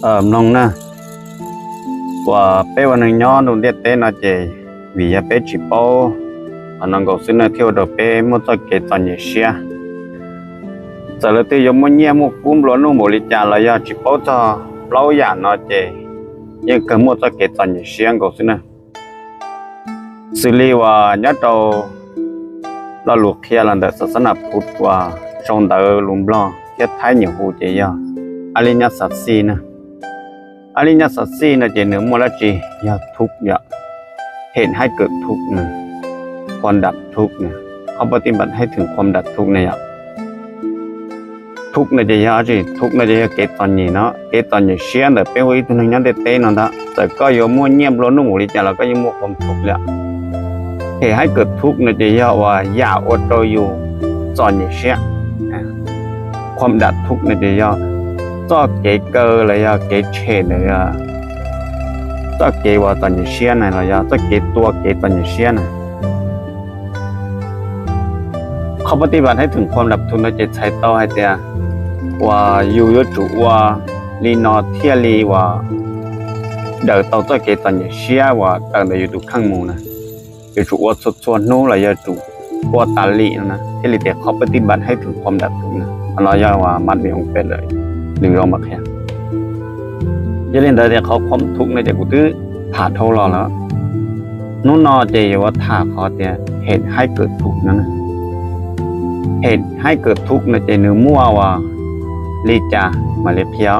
Mloog na, uas peb ua neeg nyob ntuj ntiaj teb no ces vim yog peb tsis paub qhov no nkaus xwb na thiaj ua rau peb muaj txoj kev txom nyem siab. Txawm lawv twb yuav muaj nyiaj muaj kub nplua nuj npaum li cas los yog tsis paub txog plaub yam no ces yeej kawg muaj txoj kev txom nyem siab nkaus xwb na. Xws li uas nyob rau lo lus qhia los ntawm xav xab nas phuv uas sau ntawv lus Nplog thiab Thaib nyuam hu ces yog a li nyab xav xij na. A li nyab xav xij no ces nws muaj dab tsi? Yog thuv yom, hej haib kawm thuv na, khuam dam thuv na, qhov pab tij npam haib thwm khuam dam thuv na yom. Thuv no ces yog dab tsi? Thuv no ces yog kev txom nyem no, kev txom nyem siab ntawm peb ua ib tug neeg nyob ntiaj teb no ntag. Txawm koj yuav muaj nyiaj nplua nuj npaum li cas los koj yeej muaj khuam thuv li. Hej haib kawm thuv no ces yog uas yam ua rau yus txom nyem siab. Khuam dam thuv no ces yog txoj kev kaw los yog kev tshem ntawm txoj kev uas txom nyem siab na los yog txoj kev tua kev txom nyem siab na. Qhov pab tij npam haib thwm khuam dam thuv no ces txhais tau hais tias uas yus yuav tsum ua li no thiaj li uas daws tau txoj kev txom nyem siab uas tawm ntawm yus tus kheej mus na. Yuav tsum ua txhua txhua hnub los yog tsum ua tas li no na thiaj li tias qhov pab tij npam haib thwm khuam dam thuv na. Qhov no yog uas mas vim ov pem lawm lwm zaus mam qhia. Yog li ntawd tias qhov khuam thuv no ces kuv twb tham dhau los lawm. Hnub no ces yuav tham qhov tias hej haib kawm thuv no na. Hej haib kawm thuv no ces nws muaj uas li cas mam li qhia.